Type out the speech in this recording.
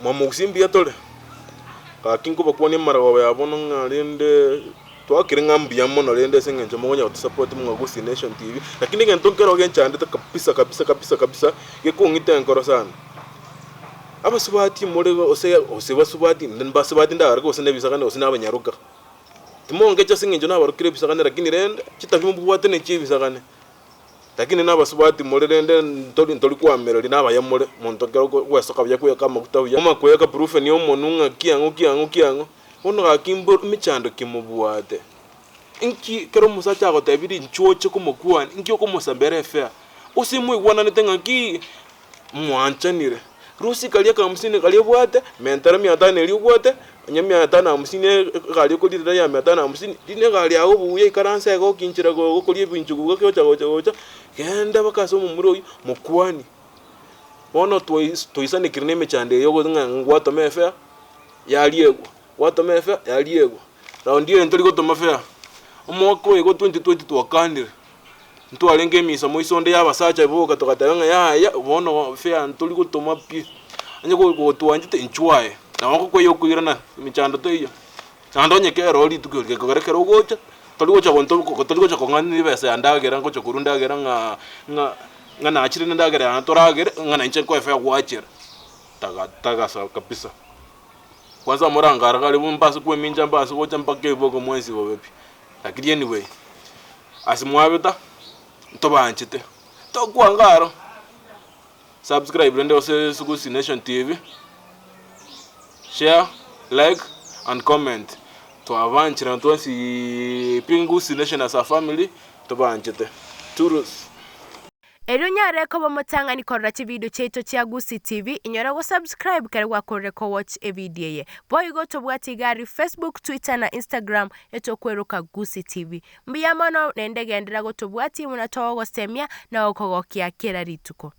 Mwamogusii mbuya tore, gaki nkobakwania amarogoba ya bono ng'a rende twakire ng'a mbuya mono rende ase eng'encho mokonya gotosupport mwa Gusii Nation TV, lakini egento nkero genchandete kabisa kabisa kabisa kabisa, gekong'ita enkoro sana, abasubati more gose gose basubati mbasubati ndabaroke gose na ebisagane gose na abanyaroka, timongecha ase eng'encho nabarokire ebisagane lakini rende chitabia mobwate nechia ebisagane. Lakini nabasubati more rende ntori ntori koamereria nabaya more, monto ekero ogwesoka buya kweyaka amaguta buya, omanye kweyaka prufeni omonwe ng'a kiang'o kiang'o kiang'o, bono gaki mbo emechando ki mobwate? Inki ekero omosacha agotebirie inchuo oche komokwania, inki okomosabera efare? Gose moigwananete ng'aki mwanchanire, rusia karia akahamsini karia obwate, mentera mia tano eria obwate, onye mia tano na hamsini egari okorirera ya mia tano na hamsini, rina egari yago buya ikaranse iga okinchera gokoria ebinchugu iga gocha gocha gocha, genda mpaka ase omomura oyio mokwanie. Bono twais twaisanekire na emechando eye ogote ng'a ngwatoma efare, yariegwa, gwatoma efare yariegwa. Raundi eye ntori gotoma fare, omwaka oyo igo 2020 twakanire. Ntwarenge emisa moiso onde y'abasacha boka togateba ng'a yaya bono fare ntori gotoma pi, onye gotwanchete inchuo aye, nabo ngokoyia okoirana emechando teiyo. Naende onye kero rituko erio gekogera ekero ogocha, tori gocha gonto tori gocha kong'ania ebesa ya ndagera ngocha korwa ndagera ng'a ng'a ng'a nachire na endagera yane toragere, ng'a nainche nkoe fare gwachera, taga tagasa kabisa. Kwanza morangare kare mbase kwemincha mbase gocha mpaka eboko mwensi bobe pi, lakini anyway. Ase mwabeta, ntobanchete, tokwanga aro. Subscribe rende ase Sugusi Nation TV, share, like and comment. Twabanchire twensi pi Gusii Nation as a family, tobanchete. Toodles. Erio onyare koba omotang'ani korora chividio chiaito chia Gusii TV, inyora go subscribe kere gwakorire ko watch evidio eye. Boigo tobwate iga aria Facebook, Twitter na Instagram etokweroka Gusii TV. Mbuya mono naende genderera gotobwatia buna togogosemia na gokogokia kera rituko.